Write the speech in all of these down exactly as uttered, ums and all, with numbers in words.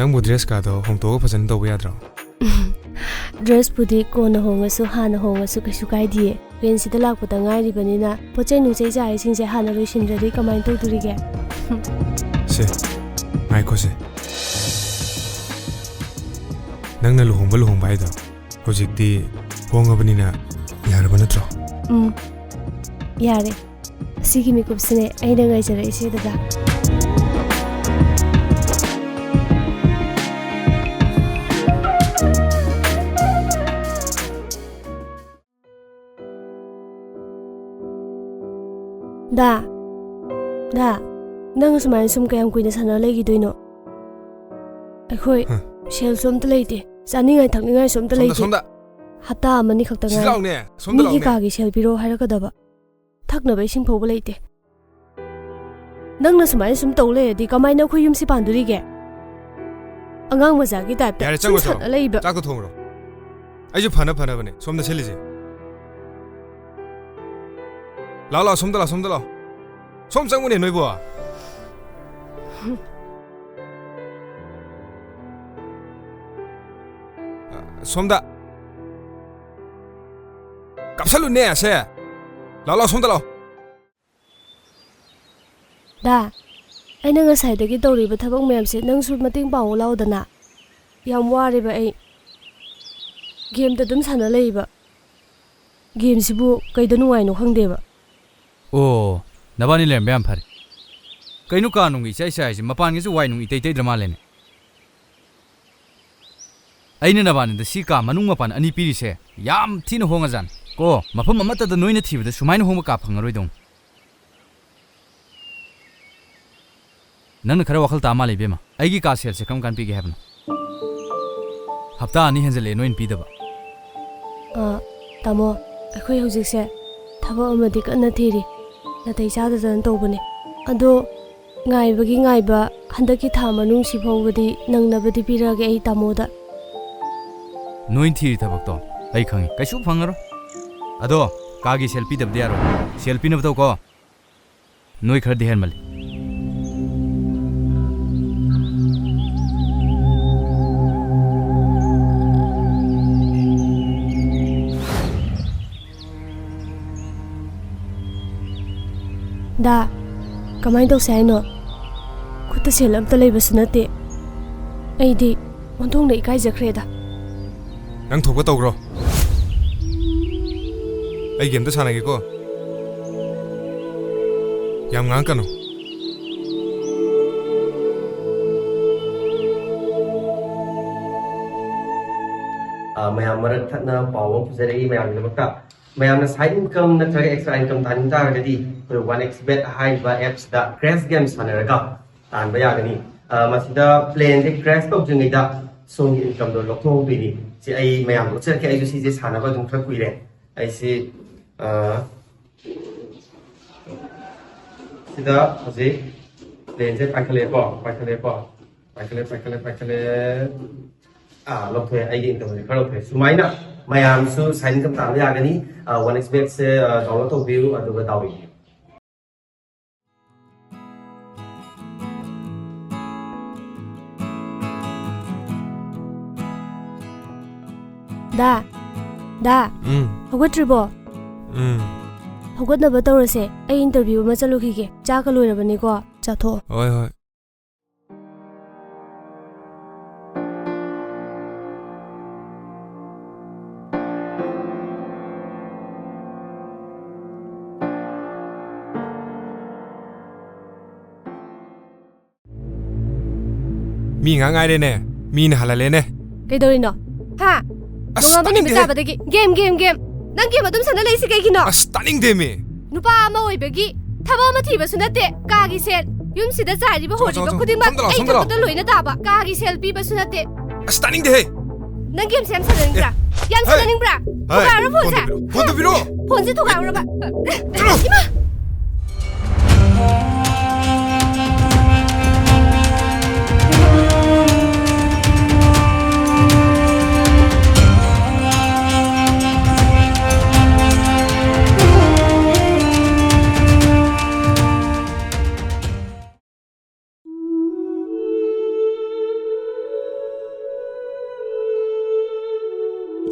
ꯅꯪꯕꯨ ꯗ꯭ꯔꯦꯁ ꯀꯥꯗꯣ ꯍꯣꯡꯗꯣꯛꯑꯒ ꯐꯖꯅ ꯇꯧꯕ ꯌꯥꯗ꯭ꯔꯣ? ꯗ꯭ꯔꯦꯁꯄꯨꯗꯤ ꯀꯣꯟꯅ ꯍꯣꯡꯉꯁꯨ ꯍꯥꯟꯅ ꯍꯣꯡꯉꯁꯨ ꯀꯩꯁꯨ ꯀꯥꯏꯗꯤꯌꯦ꯫ ꯔꯦꯟꯁꯤꯗ ꯂꯥꯛꯄꯗ ꯉꯥꯏꯔꯤꯕꯅꯤꯅ ꯄꯣꯠ ꯆꯩ ꯅꯨꯡꯆꯩ ꯆꯥꯔꯤꯁꯤꯡꯁꯦ ꯍꯥꯟꯅ ꯂꯣꯏꯁꯤꯟꯗ꯭ꯔꯗꯤ ꯀꯃꯥꯏꯅ ꯇꯧꯗꯣꯔꯤꯒꯦ? ꯁꯦ, ꯉꯥꯏꯈꯣꯁꯦ꯫ ꯅꯪꯅ ꯂꯨꯍꯣꯡꯕ ꯂꯨꯍꯣꯡꯕ ꯍꯥꯏꯗꯣ ꯍꯧꯖꯤꯛꯇꯤ ꯍꯣꯡꯉꯕꯅꯤꯅ ꯌꯥꯔꯕ ꯅꯠꯇ꯭ꯔꯣ? ꯎꯝ, ꯌꯥꯔꯦ꯫ ꯑꯁꯤꯒꯤ ꯃꯤꯀꯨꯞꯁꯤꯅꯦ ꯑꯩꯅ ꯉꯥꯏꯖꯔꯛꯏꯁꯦ, ꯗꯗꯥ꯫ ꯗꯥ, ꯗꯥ, ꯅꯪ ꯁꯨꯃꯥꯏꯅ ꯁꯨꯝ ꯀꯌꯥꯝ ꯀꯨꯏꯅ ꯁꯥꯟꯅ ꯂꯩꯈꯤꯗꯣꯏꯅꯣ? ꯑꯩꯈꯣꯏ ꯍ꯫ ꯁꯦꯜꯁꯨ ꯑꯝꯇ ꯂꯩꯇꯦ, ꯆꯥꯅꯤꯡꯉꯥꯏ ꯊꯛꯅꯤꯡꯉꯥꯏꯁꯨ ꯑꯝꯇ ꯁꯣꯝꯗ, ꯂꯩꯇꯦ꯫ ꯁꯣꯝꯗ꯫ ꯍꯞꯇꯥ ꯑꯃꯅꯤ ꯈꯛꯇ ꯁꯤꯗ ꯉꯥꯏꯔꯦ꯫ ꯂꯥꯎꯅꯦ, ꯁꯣꯝꯗ ꯃꯤꯒꯤ ꯂꯥꯎꯅꯦ꯫ ꯀꯥꯒꯤ ꯁꯦꯜ ꯄꯤꯔꯣ ꯍꯥꯏꯔꯛꯀꯗꯕ꯫ ꯊꯛꯅꯕ ꯏꯁꯤꯡ ꯐꯥꯎꯕ ꯂꯩꯇꯦ꯫ ꯅꯪꯅ ꯁꯨꯃꯥꯏꯅ ꯁꯨꯝ ꯇꯧ ꯂꯩꯔꯗꯤ ꯀꯃꯥꯏꯅ ꯑꯩꯈꯣꯏ ꯌꯨꯝꯁꯤ ꯄꯥꯟꯗꯣꯔꯤꯒꯦ? ꯑꯉꯥꯡ ꯃꯆꯥꯒꯤ ꯇꯥꯏꯞꯇ ꯌꯥꯔꯦ, ꯁꯨꯝ ꯆꯪꯉꯣ, ꯆꯪꯉꯣ꯫ ꯁꯥꯟꯅ ꯂꯩꯕ꯫ ꯆꯥꯛꯇꯣ ꯊꯣꯡꯉꯨꯔꯣ꯫ ꯑꯩꯁꯨ ꯐꯅ ꯐꯅꯕꯅꯦ ꯁꯣꯝꯗ ꯁꯤꯜꯂꯤꯁꯦ꯫ ꯂꯥꯛꯑꯣ, ꯂꯥꯛꯑꯣ, ꯁꯣꯝꯗ ꯂꯥꯛꯑꯣ, ꯁꯣꯝꯗ ꯂꯥꯛꯑꯣ꯫ ꯁꯣꯝ ꯆꯪꯉꯨꯅꯦ ꯅꯣꯏꯕꯣ꯫ ꯁꯣꯝꯗ꯫ ꯀꯥꯞꯁꯜꯂꯨꯅꯦ ꯑꯁꯦ꯫ ꯂꯥꯛꯑꯣ, ꯂꯥꯛꯑꯣ, ꯁꯣꯝꯗ ꯂꯥꯛꯑꯣ꯫ ꯗꯥ, ꯑꯩꯅ ꯉꯁꯥꯏꯗꯒꯤ ꯇꯧꯔꯤꯕ ꯊꯕꯛ ꯃꯌꯥꯝꯁꯦ ꯅꯪꯁꯨ ꯃꯇꯦꯡ ꯄꯥꯡꯉꯨ ꯂꯥꯎꯗꯅ꯫ ꯌꯥꯝ ꯋꯥꯔꯦꯕ ꯑꯩ꯫ ꯒꯦꯝꯗ ꯑꯗꯨꯝ ꯁꯥꯟꯅ ꯂꯩꯕ꯫ ꯒꯦꯝꯁꯤꯕꯨ ꯀꯩꯗ ꯅꯨꯡꯉꯥꯏꯅꯣ ꯈꯪꯗꯦꯕ꯫ ꯑꯣ, ꯅꯕꯥꯅꯤ ꯂꯩꯔꯝꯕ ꯌꯥꯝ ꯐꯔꯦ꯫ ꯀꯩꯅꯣ ꯀꯥ ꯅꯨꯡ ꯏꯆꯥꯏ ꯆꯥꯏꯁꯦ, ꯃꯄꯥꯟꯒꯤꯁꯨ ꯋꯥꯏ ꯅꯨꯡ ꯏꯇꯩ ꯇꯩꯗ꯭ꯔ ꯃꯥꯜꯂꯦꯅꯦ꯫ ꯑꯩꯅ ꯅꯕꯥꯅꯤꯗ ꯁꯤ ꯀꯥ ꯃꯅꯨꯡ ꯃꯄꯥꯟ ꯑꯅꯤ ꯄꯤꯔꯤꯁꯦ ꯌꯥꯝ ꯊꯤꯅ ꯍꯣꯡꯉꯖꯥꯠꯅꯤ꯫ ꯀꯣ, ꯃꯐꯝ ꯑꯃꯠꯇꯗ ꯅꯣꯏꯅ ꯊꯤꯕꯗ ꯁꯨꯃꯥꯏꯅ ꯍꯣꯡꯕ ꯀꯥ ꯐꯪꯉꯔꯣꯏꯗꯧꯅꯤ꯫ ꯅꯪꯅ ꯈꯔ ꯋꯥꯈꯜ ꯇꯥ ꯃꯥꯜꯂꯦ, ꯏꯕꯦꯝꯃ꯫ ꯑꯩꯒꯤ ꯀꯥ ꯁꯦꯜꯁꯦ ꯀꯔꯝ ꯀꯥꯟ ꯄꯤꯒꯦ ꯍꯥꯏꯕꯅꯣ? ꯍꯞꯇꯥ ꯑꯅꯤ ꯍꯦꯟꯖꯜꯂꯛꯑꯦ ꯅꯣꯏꯅ ꯄꯤꯗꯕ꯫ ꯑ, ꯇꯥꯃꯣ, ꯑꯩꯈꯣꯏ ꯍꯧꯖꯤꯛꯁꯦ ꯊꯕꯛ ꯑꯃꯗꯤ ꯀꯟꯅ ꯊꯤꯔꯤ꯫ ꯅꯥꯇꯩ ꯆꯥꯗꯗꯅ ꯇꯧꯕꯅꯦ꯫ ꯑꯗꯣ ꯉꯥꯏꯕꯒꯤ ꯉꯥꯏꯕ, ꯍꯟꯗꯛꯀꯤ ꯊꯥ ꯃꯅꯨꯡꯁꯤ ꯐꯥꯎꯕꯗꯤ ꯅꯪꯅꯕꯗꯤ ꯄꯤꯔꯛꯑꯒꯦ ꯑꯩ ꯇꯥꯃꯣꯗ꯫ ꯅꯣꯏꯅ ꯊꯤꯔꯤ ꯊꯕꯛꯇꯣ ꯑꯩ ꯈꯪꯉꯤ, ꯀꯩꯁꯨ ꯐꯪꯉꯔꯣꯏ꯫ ꯑꯗꯣ ꯀꯥꯒꯤ ꯁꯦꯜ ꯄꯤꯗꯕꯗꯤ ꯌꯥꯔꯣꯏ꯫ ꯁꯦꯜ ꯄꯤꯅꯕ ꯇꯧꯀꯣ꯫ ꯅꯣꯏ ꯈꯔꯗꯤ ꯍꯦꯟꯃꯜꯂꯤ꯫ ꯀꯃꯥꯏꯅ ꯇꯧꯁꯦ ꯍꯥꯏꯅꯣ? ꯈꯨꯠꯇ ꯁꯦꯜ ꯑꯝꯇ ꯂꯩꯕꯁꯨ ꯅꯠꯇꯦ꯫ ꯑꯩꯗꯤ ꯑꯣꯟꯊꯣꯛꯅ ꯏꯀꯥꯏꯖꯈ꯭ꯔꯦꯗ꯫ ꯅꯪ ꯊꯣꯛꯄ ꯇꯧꯈ꯭ꯔꯣ꯫ ꯑꯩ ꯒꯦꯝꯗ ꯁꯥꯟꯅꯒꯦꯀꯣ꯫ ꯌꯥꯝ ꯉꯥꯡꯉꯛꯀꯅꯨ꯫ ꯑ, ꯃꯌꯥꯝ ꯃꯔꯛ ꯊꯠꯅ ꯄꯥꯎ ꯑꯃ ꯄꯨꯖꯔꯛꯏ ꯃꯌꯥꯝꯒꯤꯗꯃꯛꯇ꯫ ꯃꯌꯥꯝꯅ side income ꯅꯠꯇ꯭ꯔꯒ extra income ꯇꯥꯅꯤꯡ ꯇꯥꯔꯒꯗꯤ ꯑꯩꯈꯣꯏ ꯋꯥꯟ ꯑꯦꯛꯁ ꯕꯦꯠ ꯍꯥꯏꯔꯤꯕ ꯑꯦꯞꯁꯤꯗ ꯀ꯭ꯔꯦꯁ ꯒꯦꯝ ꯁꯥꯟꯅꯔꯒ ꯇꯥꯟꯕ ꯌꯥꯒꯅꯤ꯫ ꯑ, ꯃꯁꯤꯗ ꯄ꯭ꯂꯦꯟꯁꯦ ꯀ꯭ꯔꯦꯁ ꯇꯧꯗ꯭ꯔꯤꯉꯩꯗ ꯁꯣꯝꯒꯤ ꯏꯟꯀꯝꯗꯣ ꯂꯧꯊꯣꯛꯍꯧꯗꯣꯏꯅꯤ꯫ ꯁꯤ ꯑꯩ ꯃꯌꯥꯝꯗ ꯎꯠꯆꯔꯛꯀꯦ꯫ ꯑꯩꯁꯨ ꯁꯤꯁꯦ ꯁꯥꯟꯅꯕ ꯑꯗꯨꯝ ꯈꯔ ꯀꯨꯏꯔꯦ꯫ ꯑꯩꯁꯤ, ꯑ, ꯁꯤꯗ ꯍꯧꯖꯤꯛ ꯄ꯭ꯂꯦꯟꯁꯦ ꯄꯥꯏꯈꯠꯂꯛꯑꯦꯀꯣ, ꯄꯥꯏꯈꯠꯂꯛꯑꯦꯀꯣ, ꯄꯥꯏꯈꯠꯂꯦ, ꯄꯥꯏꯈꯠꯂꯦ, ꯄꯥꯏꯈꯠꯂꯦ꯫ ꯑꯥ, ꯂꯧꯊꯣꯛꯑꯦ꯫ ꯑꯩꯒꯤ ꯏꯟꯀꯝꯁꯦ ꯈꯔ ꯂꯧꯊꯣꯛꯑꯦ꯫ ꯁꯨꯃꯥꯏꯅ ꯃꯌꯥꯝꯁꯨ side income ꯇꯥꯟꯕ ꯌꯥꯒꯅꯤ꯫ ꯑ, ꯋꯥꯟ ꯑꯦꯛꯁ ꯕꯦꯠꯁꯦ, ꯑ, download ꯇꯧꯕꯤꯌꯨ, ꯑꯗꯨꯒ ꯗꯥꯎ ꯌꯦꯡꯕꯤꯌꯨ꯫ ꯗꯥ, ꯗꯥ, ꯎꯝ꯫ ꯍꯧꯒꯠꯇ꯭ꯔꯤꯕꯣ? ꯎꯝ꯫ ꯍꯧꯒꯠꯅꯕ ꯇꯧꯔꯁꯦ꯫ ꯑꯩ interview ꯑꯃ ꯆꯠꯂꯨꯈꯤꯒꯦ꯫ ꯆꯥꯛꯀ ꯂꯣꯏꯔꯕꯅꯤꯀꯣ? ꯆꯥꯊꯣꯛꯑꯣ꯫ ꯍꯣꯏ, ꯍꯣꯏ꯫ ꯃꯤ ꯉꯥꯛ ꯉꯥꯏꯔꯦꯅꯦ꯫ ꯃꯤꯅ ꯍꯜꯍꯜꯂꯦꯅꯦ꯫ ꯀꯩꯗꯧꯔꯤꯅꯣ? ꯍꯥ? ꯑꯁ, ꯅꯣꯡꯉꯥꯟꯕ ꯅꯨꯃꯤꯠ ꯇꯥꯅꯤꯡꯗꯦꯍꯦ꯫ ꯇꯥꯕꯗꯒꯤ game, game, game꯫ ꯅꯪ game ꯑꯗꯨꯝ ꯁꯥꯟꯅ ꯂꯩꯁꯤ ꯀꯩꯒꯤꯅꯣ? ꯑꯁ, ꯇꯥꯅꯤꯡꯗꯦꯃꯤ꯫ ꯅꯨꯄꯥ ꯑꯃ ꯑꯣꯏꯕꯒꯤ ꯊꯕꯛ ꯑꯃ ꯊꯤꯕꯁꯨ ꯅꯠꯇꯦ꯫ ꯀꯥꯒꯤ ꯁꯦꯜ, ꯌꯨꯝꯁꯤꯗ ꯆꯥꯏꯔꯤꯕ ꯁꯣꯝꯗ ꯍꯣꯔꯤꯕ ꯂꯥꯛꯑꯣ, ꯈꯨꯗꯤꯡꯃꯛ ꯁꯣꯝꯗ ꯂꯥꯛꯑꯣ, ꯑꯩ ꯁꯣꯝꯗ ꯂꯥꯛꯑꯣ꯫ ꯊꯕꯛꯇ ꯂꯣꯏꯅ ꯇꯥꯕ꯫ ꯀꯥꯒꯤ ꯁꯦꯜ ꯄꯤꯕꯁꯨ ꯅꯠꯇꯦ꯫ ꯑꯁ, ꯇꯥꯅꯤꯡꯗꯦꯍꯦ꯫ ꯅꯪ game ꯁꯦ ꯌꯥꯝ ꯁꯥꯟꯅꯅꯤꯡꯕ꯭ꯔꯥ? ꯌꯥꯝ ꯍꯦ! ꯁꯥꯟꯅꯅꯤꯡꯕ꯭ꯔꯥ? ꯍꯦ! ꯊꯨꯒꯥꯏꯔꯣ phone ꯁꯦ꯫ ꯊꯝꯕꯤꯔꯣ, phone ꯊꯝꯕꯤꯔꯣ꯫ Phone ꯁꯦ ꯊꯨꯒꯥꯏꯔꯣꯕ꯫ ꯆꯠꯂꯣ! ꯏꯃꯥ!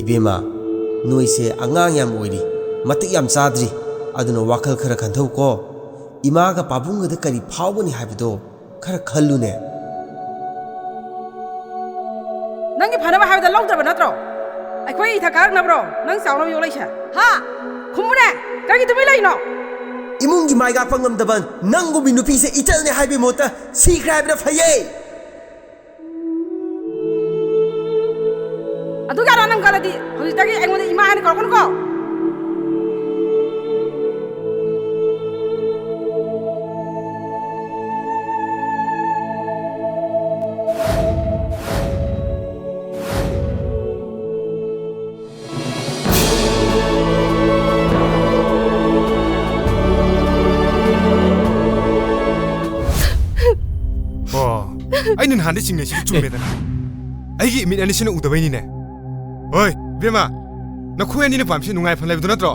ꯏꯕꯦꯝꯃ, ꯅꯣꯏꯁꯦ ꯑꯉꯥꯡ ꯌꯥꯝ ꯑꯣꯏꯔꯤ, ꯃꯇꯤꯛ ꯌꯥꯝ ꯆꯥꯗ꯭ꯔꯤ꯫ ꯑꯗꯨꯅ ꯋꯥꯈꯜ ꯈꯔ ꯈꯟꯊꯧꯀꯣ꯫ ꯏꯃꯥꯒ ꯄꯥꯕꯨꯡꯒꯗ ꯀꯔꯤ ꯐꯥꯎꯒꯅꯤ ꯍꯥꯏꯕꯗꯣ ꯈꯔ ꯈꯜꯂꯨꯅꯦ꯫ ꯅꯪꯒꯤ ꯐꯅꯕ ꯍꯥꯏꯕꯗ ꯂꯧꯗ꯭ꯔꯕ ꯅꯠꯇ꯭ꯔꯣ? ꯑꯩꯈꯣꯏ ꯏꯊꯛ ꯀꯥꯔꯛꯅꯕ꯭ꯔꯣ ꯅꯪ ꯆꯥꯎꯅꯕ ꯌꯣꯛꯂꯛꯏꯁꯦ? ꯍꯥ? ꯈꯨꯝꯃꯨꯅꯦ! ꯀꯔꯤꯒꯤ ꯇꯨꯃꯤꯟ ꯂꯩꯔꯤꯅꯣ? ꯏꯃꯨꯡꯒꯤ ꯃꯥꯏ ꯉꯥꯛꯄ ꯉꯝꯗꯕ ꯅꯪꯒꯨꯝꯕꯤ ꯅꯨꯄꯤꯁꯦ ꯏꯆꯜꯅꯦ ꯍꯥꯏꯕꯒꯤ ꯃꯍꯨꯠꯇ ꯁꯤꯈ꯭ꯔꯦ ꯍꯥꯏꯕꯅ ꯐꯩꯌꯦ꯫ ꯑꯗꯨꯒꯤ ꯑꯔꯥ ꯅꯪ ꯈꯜꯂꯗꯤ ꯍꯧꯖꯤꯛꯇꯒꯤ ꯑꯩꯉꯣꯟꯗ ꯏꯃꯥ ꯍꯥꯏꯅ ꯀꯧꯔꯛꯀꯅꯨꯀꯣ꯫ ꯑꯣ, ꯑꯩꯅ ꯅꯍꯥꯟꯗꯩ ꯆꯤꯡꯅꯩꯁꯤꯗꯤ ꯆꯨꯝꯃꯦꯗꯅ꯫ ꯑꯩꯒꯤ ꯏꯃꯤꯠ ꯑꯅꯤꯁꯤꯅ ꯎꯗꯕꯩꯅꯤꯅꯦ꯫ ꯍꯣꯏ, ꯏꯕꯦꯝꯃ, ꯅꯈꯣꯏ ꯑꯅꯤꯅ ꯄꯥꯝꯃꯤꯁꯤ ꯅꯨꯡꯉꯥꯏꯐꯝ ꯂꯩꯕꯗꯨ ꯅꯠꯇ꯭ꯔꯣ?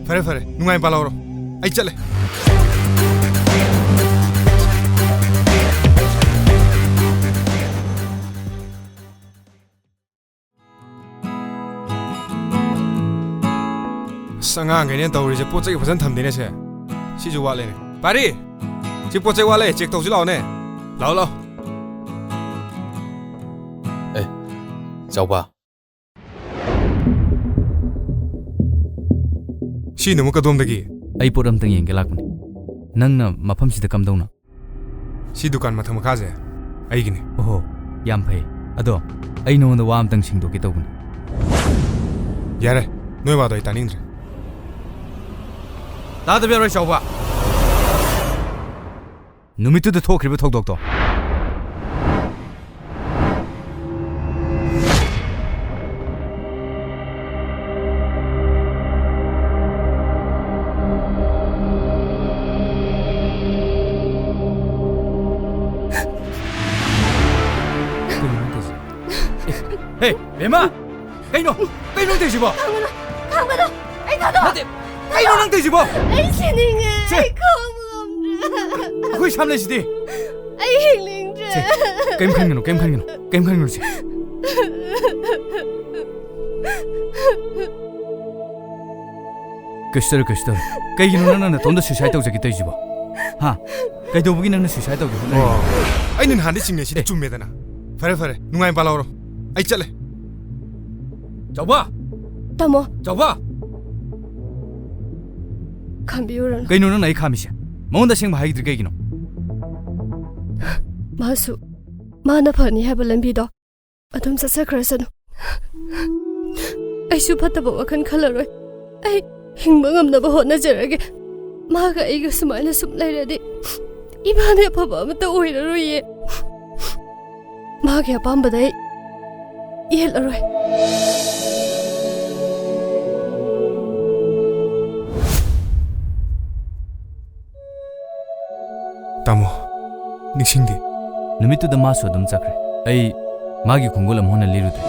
ꯐꯔꯦ, ꯐꯔꯦ, ꯅꯨꯡꯉꯥꯏ ꯄꯥꯜꯍꯧꯔꯣ꯫ ꯑꯩ ꯆꯠꯂꯦ꯫ ꯑꯁ, ꯑꯉꯥꯡꯈꯩꯅꯦ ꯇꯧꯔꯤꯁꯦ, ꯄꯣꯠ ꯆꯩ ꯐꯖꯅ ꯊꯝꯗꯦꯅꯦ ꯁꯦ꯫ ꯁꯤꯁꯨ ꯋꯥꯠꯂꯦꯅꯦ꯫ ꯄꯥꯔꯤ! ꯁꯤ ꯄꯣꯠ ꯆꯩ ꯋꯥꯠꯂꯦ, ꯆꯦꯛ ꯇꯧꯁꯤ ꯂꯥꯛꯑꯣꯅꯦ꯫ ꯂꯥꯛꯑꯣ, ꯂꯥꯛꯑꯣ꯫ ꯑꯦ, ꯆꯥꯎꯕ꯫ ꯁꯤꯅ ꯑꯃꯨꯛ ꯀꯗꯣꯝꯗꯒꯤ? ꯑꯩ ꯄꯣꯠ ꯑꯝꯇꯪ ꯌꯦꯡꯒꯦ ꯂꯥꯛꯄꯅꯤ꯫ ꯅꯪꯅ ꯃꯐꯝꯁꯤꯗ ꯀꯝꯗꯧꯅ? ꯁꯤ ꯗꯨꯀꯥꯟ ꯃꯊꯛ ꯃꯈꯥꯁꯦ ꯑꯩꯒꯤꯅꯤ꯫ ꯑꯣꯍꯣ, ꯌꯥꯝ ꯐꯩ꯫ ꯑꯗꯣ ꯑꯩ ꯅꯉꯣꯟꯗ ꯋꯥ ꯑꯝꯇꯪ ꯁꯦꯡꯗꯣꯛꯀꯦ ꯇꯧꯕꯅꯤ꯫ ꯌꯥꯔꯦ, ꯅꯣꯏ ꯋꯥꯗꯣ ꯑꯩ ꯇꯥꯅꯤꯡꯗ꯭ꯔꯦ꯫ ꯇꯥꯗꯕ ꯌꯥꯔꯣꯏ, ꯆꯥꯎꯕ꯫ ꯅꯨꯃꯤꯠꯇꯨꯗ ꯊꯣꯛꯈ꯭ꯔꯤꯕ ꯊꯧꯗꯣꯛꯇꯣ꯫ ꯀꯩꯅꯣ ꯅꯪ ꯇꯧꯔꯤꯁꯦ? ꯍꯦ, ꯕꯦꯝꯃ! ꯀꯩꯅꯣ? ꯀꯩꯅꯣ ꯅꯪ ꯇꯧꯔꯤꯁꯤꯕꯣ? ꯈꯥꯝꯒꯅꯨ! ꯈꯥꯝꯒꯅꯨ! ꯑꯩ ꯊꯥꯗꯣꯛ! ꯅꯠꯇꯦ! ꯀꯩꯅꯣ ꯅꯪ ꯇꯧꯔꯤꯁꯤꯕꯣ? ꯑꯩ ꯁꯤꯅꯤꯡꯉꯦ! ꯁꯦ! ꯑꯩ ꯈꯥꯡꯕ ꯉꯝꯗ꯭ꯔꯦ! ꯑꯩꯈꯣꯏ ꯁꯥꯝ ꯂꯩꯁꯤꯗꯤ! ꯑꯩ ꯍꯤꯡꯅꯤꯡꯗ꯭ꯔꯦ! ꯁꯦ! ꯀꯩꯝ ꯈꯟꯒꯅꯨ, ꯀꯩꯝ ꯈꯟꯒꯅꯨ, ꯀꯩꯝ ꯈꯟꯒꯅꯨ, ꯁꯦ! ꯀꯩꯁꯨ ꯇꯧꯔꯣꯏ, ꯀꯩꯁꯨ ꯇꯧꯔꯣꯏ꯫ ꯀꯩꯒꯤꯅꯣ ꯅꯪꯅ ꯅꯇꯣꯝꯗ suicide ꯇꯧꯖꯒꯦ ꯇꯧꯔꯤꯁꯤꯕꯣ? ꯍꯥ? ꯀꯩꯗꯧꯕꯒꯤ ꯅꯪꯅ suicide ꯇꯧꯒꯦ ꯍꯣꯠꯅꯔꯤꯅꯣ? ꯑꯣ, ꯑꯩꯅ ꯅꯍꯥꯟꯗꯩ ꯆꯤꯡꯅꯩꯁꯤꯗꯤ ꯑꯦ꯫ ꯆꯨꯝꯃꯦꯗꯅ꯫ ꯐꯔꯦ, ꯐꯔꯦ, ꯅꯨꯡꯉꯥꯏ ꯄꯥꯜꯍꯧꯔꯣ꯫ ꯑꯩ ꯆꯠꯂꯦ꯫ ꯆꯥꯎꯕ! ꯇꯥꯃꯣ꯫ ꯆꯥꯎꯕ! ꯈꯥꯝꯕꯤꯌꯨꯔꯅꯨ꯫ ꯀꯩꯅꯣ ꯅꯪꯅ ꯑꯩ ꯈꯥꯝꯃꯤꯁꯦ? ꯃꯉꯣꯟꯗ ꯑꯁꯦꯡꯕ ꯍꯥꯏꯗ꯭ꯔꯤ ꯀꯩꯒꯤꯅꯣ? ꯃꯥꯁꯨ ꯃꯥꯅ ꯐꯅꯤ ꯍꯥꯏꯕ ꯂꯝꯕꯤꯗꯣ ꯑꯗꯨꯝ ꯆꯠꯆꯈ꯭ꯔꯁꯅꯨ꯫ ꯑꯩꯁꯨ ꯐꯠꯇꯕ ꯋꯥꯈꯜ ꯈꯜꯂꯔꯣꯏ꯫ ꯑꯩ ꯍꯤꯡꯕ ꯉꯝꯅꯕ ꯍꯣꯠꯅꯖꯔꯒꯦ꯫ ꯃꯥꯒ ꯑꯩꯒ ꯁꯨꯃꯥꯏꯅ ꯁꯨꯝ ꯂꯩꯔꯗꯤ ꯏꯕꯥꯅꯤ ꯑꯐꯕ ꯑꯃꯠꯇ ꯑꯣꯏꯔꯔꯣꯏꯌꯦ꯫ ꯃꯥꯒꯤ ꯑꯄꯥꯝꯕꯗ ꯑꯩ ꯌꯦꯠꯂꯔꯣꯏ꯫ ꯇꯥꯃꯣ, ꯅꯤꯡꯁꯤꯡꯗꯦ꯫ ꯅꯨꯃꯤꯠꯇꯨꯗ ꯃꯥꯁꯨ ꯑꯗꯨꯝ ꯆꯠꯈ꯭ꯔꯦ꯫ ꯑꯩ ꯃꯥꯒꯤ ꯈꯣꯡꯒꯨꯜ ꯑꯃꯨꯛ ꯍꯟꯅ ꯂꯤꯔꯨꯗ꯭ꯔꯦ꯫